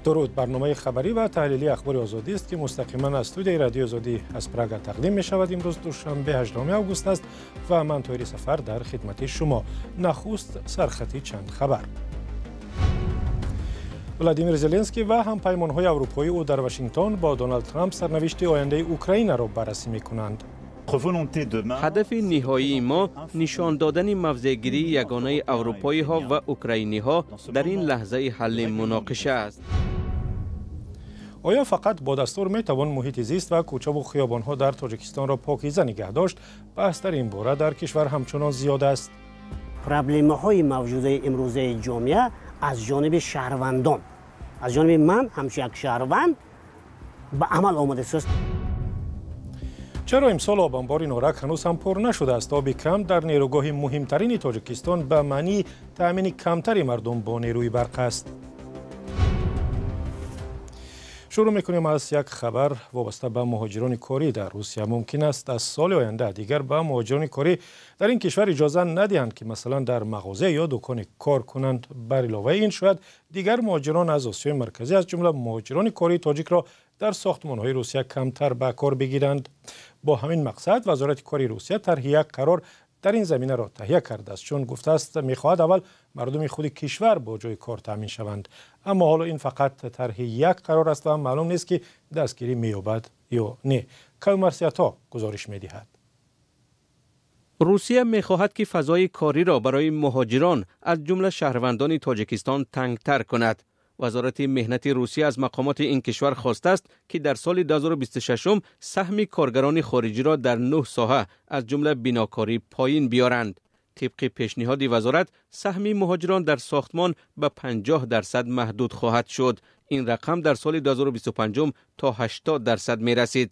Дуруд. Барномаи хабарӣ ва таҳлилии Ахбори Озодӣ аст, ки мустақиман аз студияи Радиои Озодӣ аз Прага тақдим мешавад. Имрӯз душанбе, 18 август аст ва ман Тоҳири Сафар дар хидмати шумо. Нахуст сархати чанд хабар. Владимир Зеленский ва ҳампаймонҳои аврупоии ӯ дар Вашингтон бо Доналд Трамп сарнавишти ояндаи Украинаро баррасӣ мекунанд. Ҳадафи ниҳоии мо нишон додани мавзеъгирии ягонаи аврупоиҳо ва украиниҳо дар ин лаҳзаи ҳалли муноқиша аст. Оё фақат бо дастур метавон муҳити зист ва кӯчаву хиёбонҳо дар Тоҷикистонро покиза нигаҳ дошт? Баҳс дар ин бора дар кишвар ҳамчунон зиёд аст. Проблемаҳои мавҷудаи имрӯзаи ҷомеа аз ҷониби шаҳрвандон, аз ҷониби ман ҳамчун як шаҳрванд ба амал омадааст. Чаро имсол обанбори Норак ҳанӯз ҳам пур нашудааст? Оби кам дар нерӯгоҳи муҳимтарини Тоҷикистон ба маънии таъмини камтари мардум бо нерӯи барқ аст. Шурӯъ мекунем аз як хабар вобаста ба муҳоҷирони корӣ дар Русия. Мумкин аст аз соли оянда дигар ба муҳоҷирони корӣ дар ин кишвар иҷоза надиҳанд, ки масалан дар мағоза ё дуконе кор кунанд. Бар иловаи ин, шояд дигар муҳоҷирон аз Осиёи Марказӣ, аз ҷумла муҳоҷирони кории тоҷикро дар сохтмонҳои Русия камтар ба кор бигиранд. Бо ҳамин мақсад Вазорати кори Русия тарҳи як қарор дар ин заминаро таҳия кардааст, чун гуфтааст, мехоҳад аввал мардуми худи кишвар бо ҷои кор таъмин шаванд. Аммо ҳоло ин фақат тарҳи як қарор аст ва маълум нест, ки дастгирӣ меёбад ё не. Кавмарсиятҳо гузориш медиҳад. Русия мехоҳад, ки фазои кориро барои муҳоҷирон, аз ҷумла шаҳрвандони Тоҷикистон, тангтар кунад. Вазорати меҳнати Русия аз мақомоти ин кишвар хостааст, ки дар соли 2026 саҳми коргарони хориҷиро дар 9 соҳа, аз ҷумла бинокорӣ, поин биёранд. Тибқи пешниҳоди вазорат, саҳми муҳоҷирон дар сохтмон ба 50% маҳдуд хоҳад шуд. Ин рақам дар соли 2025 то 80% мерасид.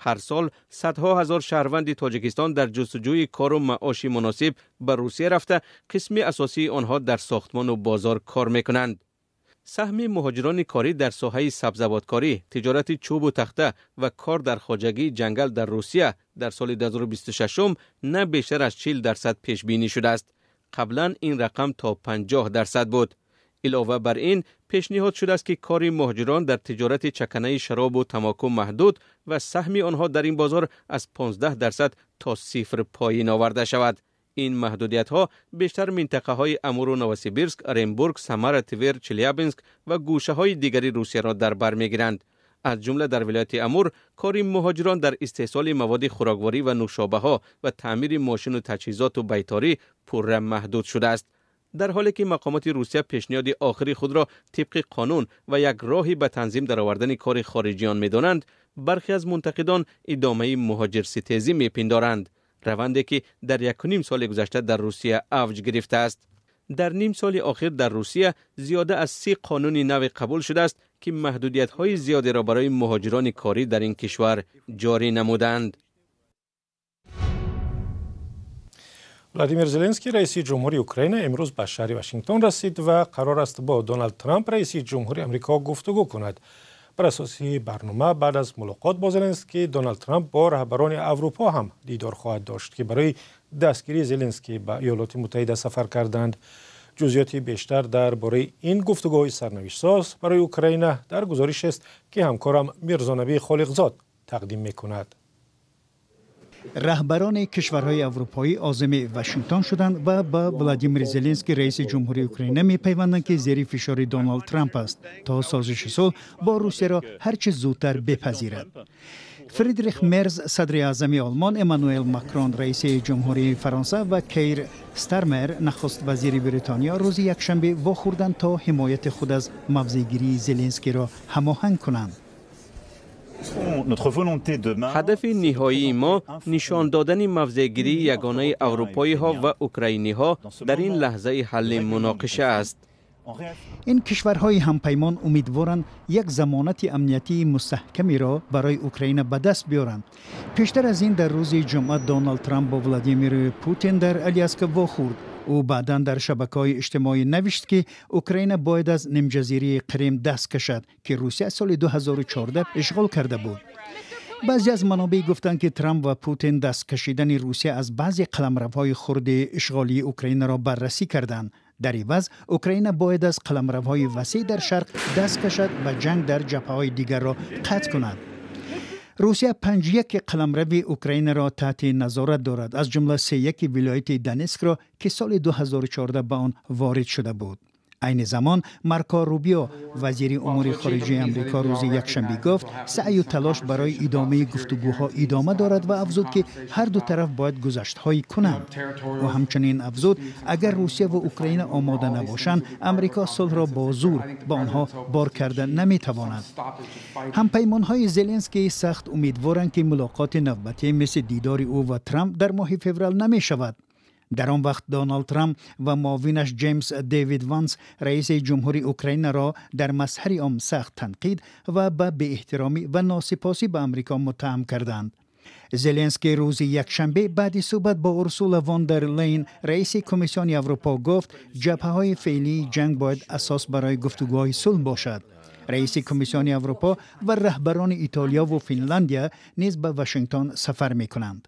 Ҳар сол садҳо ҳазор шаҳрванди Тоҷикистон дар ҷустуҷӯи кору маоши муносиб ба Русия рафта, қисми асосии онҳо дар сохтмону бозор кор мекунанд. Саҳми муҳоҷирони корӣ дар соҳаи сабзавоткорӣ, тиҷорати чӯбу тахта ва кор дар хоҷагии ҷангал дар Русия дар соли 2026 на бештар аз 40% пешбинӣ шудааст. Қаблан ин рақам то 50% буд. Илова бар ин, пешниҳод шудааст, ки кори муҳоҷирон дар тиҷорати чаканаи шаробу тамоку маҳдуд ва саҳми онҳо дар ин бозор аз 15% то сифр поин оварда шавад. Ин маҳдудиятҳо бештар минтақаҳои Амуру Новосибирск, Оренбург, Самара, Твер, Челябинск ва гӯшаҳои дигари Русияро дар бар мегиранд. Аз ҷумла дар вилояти Амур кори муҳоҷирон дар истеҳсоли маводи хӯрокворӣ ва нӯшобаҳо ва таъмири мошину таҷҳизоту байторӣ пурра маҳдуд шудааст. Дар ҳоле ки мақомоти Русия пешниҳоди охири худро тибқи қонун ва як роҳи ба танзим даровардани кори хориҷиён медонанд, бархе аз мунтақидон идомаи муҳоҷирситезӣ мепиндоранд, раванде ки дар 1.5 соли гузашта дар Русия авҷ гирифтааст. Дар ним соли охир дар Русия зиёда аз 30 қонуни нави қабул шудааст, ки маҳдудиятҳои зиёдеро барои муҳоҷирони корӣ дар ин кишвар ҷорӣ намуданд. Владимир Зеленский, раиси ҷумҳури Украина, имрӯз ба шаҳри Вашингтон расид ва қарор аст бо Доналд Трамп, раиси ҷумҳури Амрико, гуфтугӯ кунад. Бар асоси барнома, баъд аз мулоқот бо Зеленский, Доналд Трамп бо раҳбарони Аврупо ҳам дидор хоҳад дошт, ки барои дастгирии Зеленский ба Иёлоти Муттаҳида сафар карданд. Ҷузъиёти бештар дар бораи ин гуфтугӯҳои сарнавиштсоз барои Украина дар гузоришест, ки ҳамкорам Мирзонабӣ Холиқзод тақдим мекунад. Раҳбарони кишварҳои аврупоӣ озими Вашингтон шуданд ва ба Владимир Зеленский, раиси ҷумҳурии Украина, мепайванданд, ки зери фишори Доналд Трамп аст, то созиши сулҳ бо Русияро ҳарчи зудтар бипазирад. Фридрих Мерз, садри аъзами Олмон, Эммануэл Макрон, раиси ҷумҳурии Фаронса, ва Кейр Стармер, нахуст вазири Бритониё, рӯзи якшанбе вохӯрданд, то ҳимояти худ аз мавзеъгирии Зеленскийро ҳамоҳанг кунанд. Ҳадафи ниҳоии мо нишон додани мавзеъгирии ягонаи аврупоиҳо ва украиниҳо дар ин лаҳзаи ҳалли муноқиша аст. Ин кишварҳои ҳампаймон умедворанд як замонати амниятии мустаҳкамеро барои Украина ба даст биёранд. Пештар аз ин, дар рӯзи ҷумъа, Доналд Трамп бо Владимир Путин дар Аляска вохӯрд. Ӯ баъдан дар шабакаҳои иҷтимоӣ навишт, ки Украина бояд аз нимҷазираи Қрим даст кашад, ки Русия соли 2014 ишғол карда буд. Баъзе аз манобеъ гуфтанд, ки Трамп ва Путин даст кашидани Русия аз баъзе қаламравҳои хурди ишғолии Украинаро баррасӣ карданд. Дар иваз Украина бояд аз қаламравҳои васеъ дар шарқ даст кашад ва ҷанг дар ҷабҳаҳои дигарро қатъ кунад. Русия 5-1 қаламрави Украинаро таҳти назорат дорад, аз ҷумла 3-1 вилояти Донетскро, ки соли 2014 ба он ворид шуда буд. Айни замон Марко Рубио, вазири умури хориҷаи Амрико, рӯзи якшанбе гуфт, саъю талош барои идомаи гуфтугӯҳо идома дорад ва афзуд, ки ҳар ду тараф бояд гузаштҳое кунанд. Ӯ ҳамчунин афзуд, агар Русия ва Украина омода набошанд, Амрико сулҳро бо зӯр ба онҳо бор карда наметавонад. Ҳампаймонҳои Зеленский сахт умедворанд, ки мулоқоти навбатӣ мисли дидори ӯ ва Трамп дар моҳи феврал намешавад. Дар он вақт Доналд Трамп ва муовинаш Ҷеймс Дэвид Ванс раиси ҷумҳури Украинаро дар мазҳари ом сахт танқид ва ба беэҳтиромӣ ва носипосӣ ба Амрико муттаҳам карданд. Зеленский рӯзи якшанбе баъди суҳбат бо Урсула фон дер Лейн, раиси Комиссиони Аврупо, гуфт, ҷабҳаҳои феълии ҷанг бояд асос барои гуфтугӯҳои сулҳ бошад. Раиси Комиссиони Аврупо ва раҳбарони Итолиё ва Финландия низ ба Вашингтон сафар мекунанд.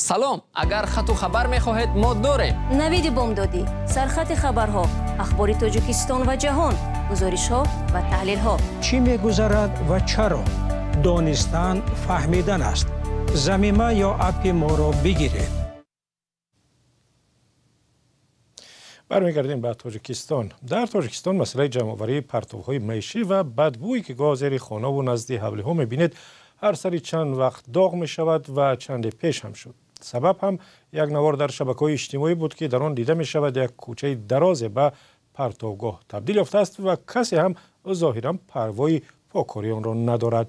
Салом, агар хату хабар мехоҳед, мо дорем. Навиди бомдодӣ, сархати хабарҳо, ахбори Тоҷикистон ва ҷаҳон, гузоришҳо ва таҳлилҳо. Чӣ мегузарад ва чаро? Донистан фаҳмидан аст. Замима ё аппи моро бигиред. Бармегардем ба Тоҷикистон. Дар Тоҷикистон масъалаи ҷамъоварии партовҳои маишӣ ва бадбӯе, ки гоҳ зери хонаву назди ҳавлиҳо мебинед, ҳар сари чанд вақт доғ мешавад ва чанде пеш ҳам шуд. Сабаб ҳам як навор дар шабакаҳои иҷтимоӣ буд, ки дар он дида мешавад як кӯчаи дарозе ба партовгоҳ табдил ёфтааст ва касе ҳам зоҳиран парвои поккории онро надорад.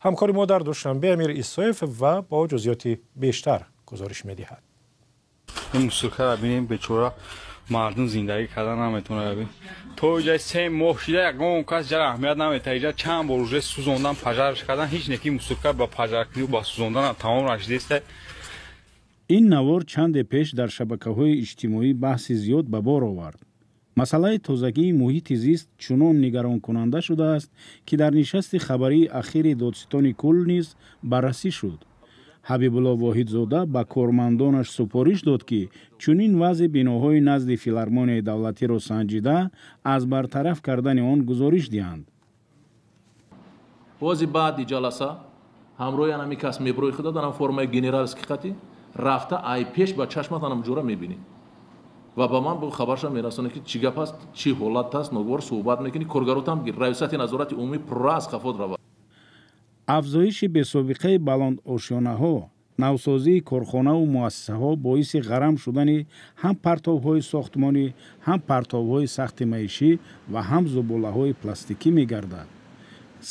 Ҳамкори мо дар Душанбе Амир Исоев ва бо ҷузъиёти бештар гузориш медиҳад. Ин мусуркаро бинем, бечора мардум зиндагӣ карда наметавонад. То иҷа 3 моҳ шида, ягон кас ҷара аҳамият наметаҳад. Иҷа чанд бор уже сӯзондан, пожар ш кардан, ҳеҷ неки мусурка ба пожар кунӣ, ба сӯзондан тамом нашидеста. Ин навор чанде пеш дар шабакаҳои иҷтимоӣ баҳси зиёд ба бор овард. Масъалаи тозагии муҳити зист чунон нигаронкунанда шудааст, ки дар нишасти хабарии ахири додситони кулл низ баррасӣ шуд. Ҳабибулло Воҳидзода ба кормандонаш супориш дод, ки чунин вазъи биноҳои назди Филармонияи давлатиро санҷида, аз бартараф кардани он гузориш диҳанд. Бози баъди ҷаласа ҳамроҳи анами кас меброи худа дарам формаи генеральский хати рафта, ай пеш ба чашмат анам ҷура мебинӣ ва ба ман хабарша мерасонӣ, ки чӣ гап аст, чӣ ҳолат аст. Ногувор суҳбат мекунӣ, коргаротам раёсати назорати умумӣ пурра аз хафот равад. Афзоиши бесобиқаи баландошёнаҳо, навсозии корхонаву муассисаҳо боиси ғарам шудани ҳам партовҳои сохтмонӣ, ҳам партовҳои сахти маишӣ ва ҳам зуболаҳои пластикӣ мегардад.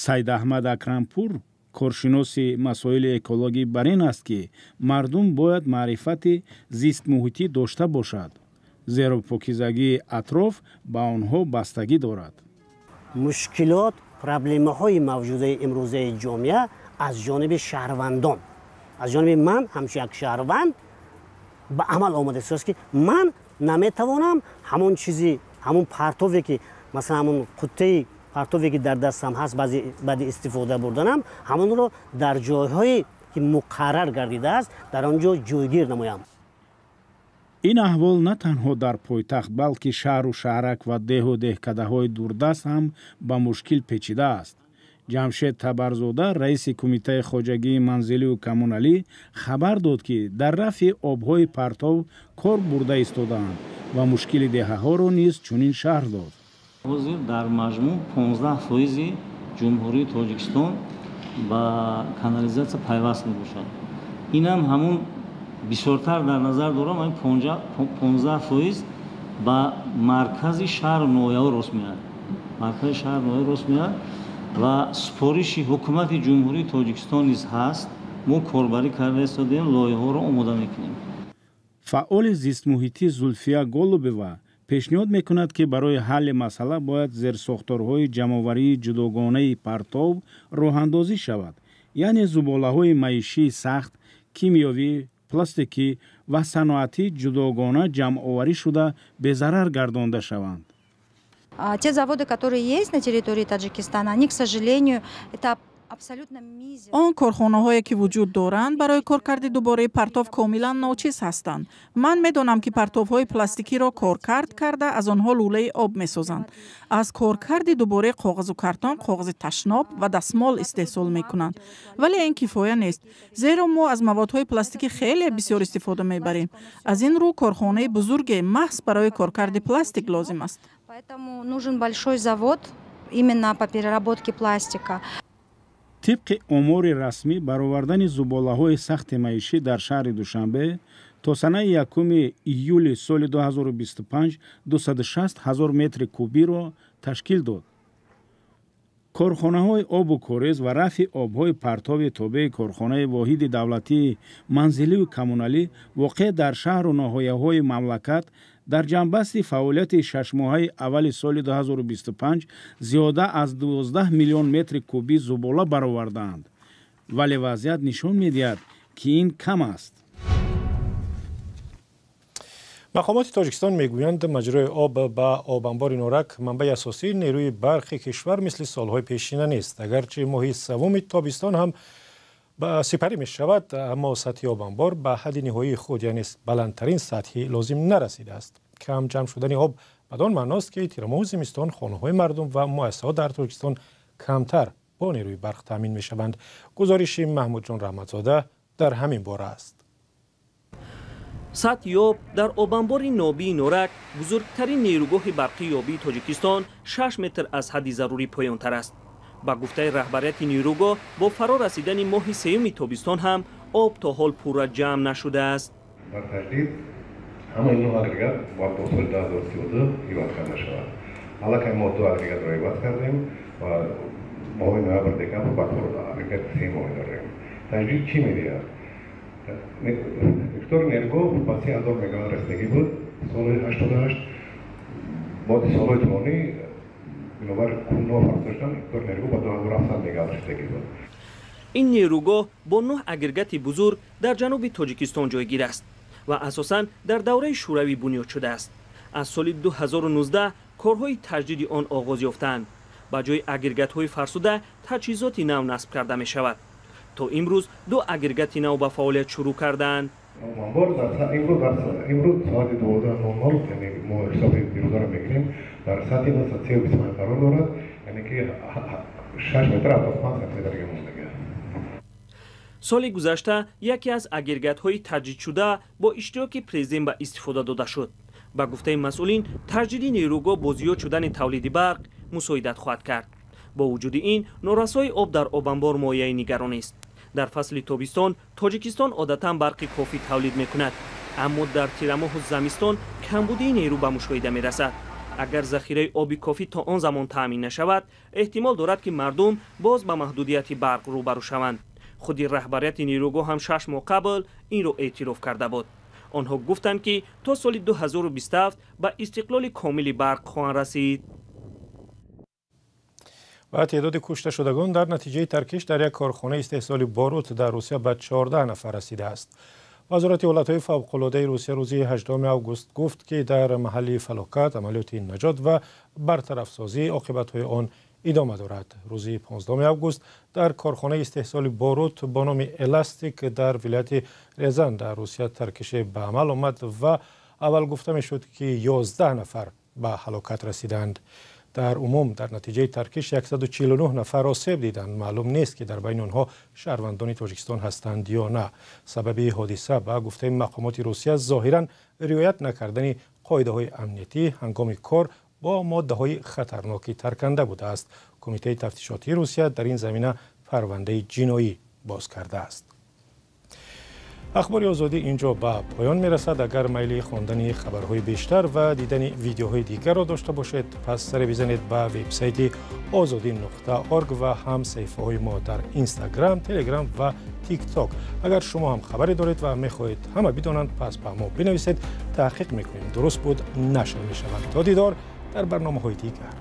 Сайдаҳмад Акрампур, коршиноси масоили экологӣ, бар ин аст, ки мардум бояд маърифати зистмуҳитӣ дошта бошад, зеро покизагии атроф ба онҳо бастагӣ дорад. Мушкилот, проблемаҳои мавҷудаи имрӯзаи ҷомеа аз ҷониби шаҳрвандон, аз ҷониби ман ҳамчун як шаҳрванд ба амал омадааст, ки ман наметавонам ҳамон чизи, ҳамон партове ки, масалан, ҳамон қуттаи партове ки дар дастам ҳаст, баъди истифода бурданам, ҳамонро дар ҷойҳое ки муқаррар гардидааст, дар он ҷо ҷойгир намоям. Ин аҳвол на танҳо дар пойтахт, балки шаҳру шаҳрак ва деҳу деҳкадаҳои дурдаст ҳам ба мушкил печидааст. Ҷамшед Табарзода, раиси Кумитаи хоҷагии манзилию коммуналӣ, хабар дод, ки дар рафъи обҳои партов кор бурда истодаанд ва мушкили деҳаҳоро низ чунин шарҳ дод. Ҳозир дар маҷмӯъ 15 фоизи Ҷумҳурии Тоҷикистон ба канализатсия пайваст мебошад. Инам ҳамун бисёртар дар назар дорам, ҳамин 15 фоиз ба маркази шаҳру ноҳияҳо рост меояд, маркази шаҳру ноҳия рост меояд ва супориши Ҳукумати Ҷумҳурии Тоҷикистон низ ҳаст. Мо корбарӣ карда истодаем, лоиҳаҳоро омода мекунем. Фаъоли зистмуҳитӣ Зулфия Голубева пешниҳод мекунад, ки барои ҳалли масъала бояд зерсохторҳои ҷамъоварии ҷудогонаи партов роҳандозӣ шавад, яъне зуболаҳои маишии сахт, кимиёвӣ, пластикӣ ва саноатӣ ҷудогона ҷамъоварӣ шуда, безарар гардонда шаванд. Те заводы, которые есть на территории Таджикистана, они, к сожалению, это Он корхонаҳое ки вуҷуд доранд, барои коркарди дубораи партов комилан ночиз ҳастанд. Ман медонам, ки партовҳои пластикиро коркард карда, аз онҳо лӯлаи об месозанд. Аз коркарди дубораи коғазу картон коғази ташноб ва дастмол истеҳсол мекунанд. Вале ин кифоя нест, зеро мо аз маводҳои пластикӣ хеле бисёр истифода мебарем. Аз ин рӯ корхонаи бузурге маҳз барои коркарди пластик лозим аст. Поэтому нужен большой завод именно по переработке пластика. Тибқи омори расмӣ, баровардани зуболаҳои сахти маишӣ дар шаҳри Душанбе то санаи 1 июли соли 2025 260 ҳазор метри кубиро ташкил дод. Корхонаҳои обу корез ва рафъи обҳои партови тобеи корхонаи воҳиди давлатии манзилию коммуналӣ воқеъ дар шаҳру ноҳияҳои мамлакат дар ҷамъбасти фаъолияти шашмоҳаи аввали соли 2025 зиёда аз 12 миллион метри кубӣ зубола баровардаанд, вале вазъият нишон медиҳад, ки ин кам аст. Мақомоти Тоҷикистон мегӯянд, маҷрои об ба обанбори Норак, манбаи асосии нерӯи барқи кишвар, мисли солҳои пешина нест. Агарчи моҳи севуми тобистон ҳам сипарӣ мешавад, аммо сатҳи обанбор ба ҳадди ниҳоии худ, яъне баландтарин сатҳи лозим, нарасидааст. Кам ҷамъ шудани об бадон маъност, ки тирамоҳу зимистон хонаҳои мардум ва муассисаҳо дар Тоҷикистон камтар бо нерӯи барқ таъмин мешаванд. Гузориши Маҳмудҷон Раҳматзода дар ҳамин бора аст. Сатҳи об дар обанбори нобии Норак, бузургтарин нерӯгоҳи барқии обии Тоҷикистон, 6 метр аз ҳадди зарурӣ поёнтар аст. Ба гуфтаи раҳбарияти нерӯгоҳ, бо фаро расидани моҳи сеюми тобистон ҳам об то ҳол пурра ҷамъ нашудааст. Бар таҷдид ҳамаи нӯҳ агрегат бояд то соли 2032 иваз карда шавад. Аллакай мо ду агрегатро иваз кардем ва моҳи ноябр, декабр ба кор агрегати сеюм дорем. Таҷдид чӣ медиҳад? Иқтидори нерӯгоҳ ба 3000 мегаватт расидагӣ буд соли 88. Боди солҳои тӯлонӣ бинобар кунно фарқ доштан, иқтидори нерӯгоҳ ба 2700 мегаватт расидагӣ буд. Ин нерӯгоҳ бо нӯҳ агрегати бузург дар ҷануби Тоҷикистон ҷойгир аст ва асосан дар давраи шӯравӣ бунёд шудааст. Аз соли 2019 корҳои таҷдиди он оғоз ёфтаанд. Ба ҷои агрегатҳои фарсуда таҷҳизоти нав насб карда мешавад. То имрӯз ду агрегати нав ба фаъолият шурӯъ кардаанд. Обанбор имрӯз соати 12:00, яъне мо ҳисоби дирӯзаро мегирем, дар сатҳи 935 қарор дорад, яъне ки 6 метр 75 сантиметр мондагӣ. Соли гузашта яке аз агрегатҳои таҷдидшуда бо иштироки президент ба истифода дода шуд. Ба гуфтаи масъулин, таҷдиди нерӯгоҳ бо зиёд шудани тавлиди барқ мусоидат хоҳад кард. Бо вуҷуди ин, норасоии об дар обанбор мояи нигаронист. Дар фасли тобистон Тоҷикистон одатан барқи кофӣ тавлид мекунад, аммо дар тирамоҳу замистон камбудии нерӯ ба мушоҳида мерасад. Агар захираи оби кофӣ то он замон таъмин нашавад, эҳтимол дорад, ки мардум боз ба маҳдудияти барқ рӯбарӯ шаванд. Худи раҳбарияти нерӯгоҳ ҳам 6 моҳ қабл инро эътироф карда буд. Онҳо гуфтанд, ки то соли 2027 ба истиқлоли комили барқ хоҳанд расид. Ва теъдоди кушташудагон дар натиҷаи таркиш дар як корхонаи истеҳсоли борут дар Русия ба 14 нафар расидааст. Вазорати ҳолатҳои фавқулодаи Русия рӯзи 8 август гуфт, ки дар маҳалли фалокат амалиёти наҷот ва бартарафсозии оқибатҳои он идома дорад. Рӯзи 15 август дар корхонаи истеҳсоли борут бо номи Эластик дар вилояти Резан дар Русия таркише ба амал омад ва аввал гуфта мешуд, ки 11 нафар ба ҳалокат расиданд. Дар умум дар натиҷаи таркиш 149 нафар осеб диданд. Маълум нест, ки дар байни онҳо шаҳрвандони Тоҷикистон ҳастанд ё на. Сабаби ҳодиса ба гуфтаи мақомоти Русия зоҳиран риоят накардани қоидаҳои амниятӣ ҳангоми кор бо моддаҳои хатарноки тарканда будааст. Кумитаи тафтишотии Русия дар ин замина парвандаи ҷиноӣ боз кардааст. Ахбори Озодӣ инҷо ба поён мерасад. Агар майли хондани хабарҳои бештар ва дидани видеоҳои дигарро дошта бошед, пас саре бизанед ба вебсайти ozodi.org ва ҳам саҳифаҳои мо дар Инстаграм, Телеграм ва Тикток. Агар шумо ҳам хабаре доред ва мехоҳед ҳама бидонанд, пас ба мо бинависед, таҳқиқ мекунем. Дуруст буд, нашр мешаванд. То дидор дар барномаҳои дигар.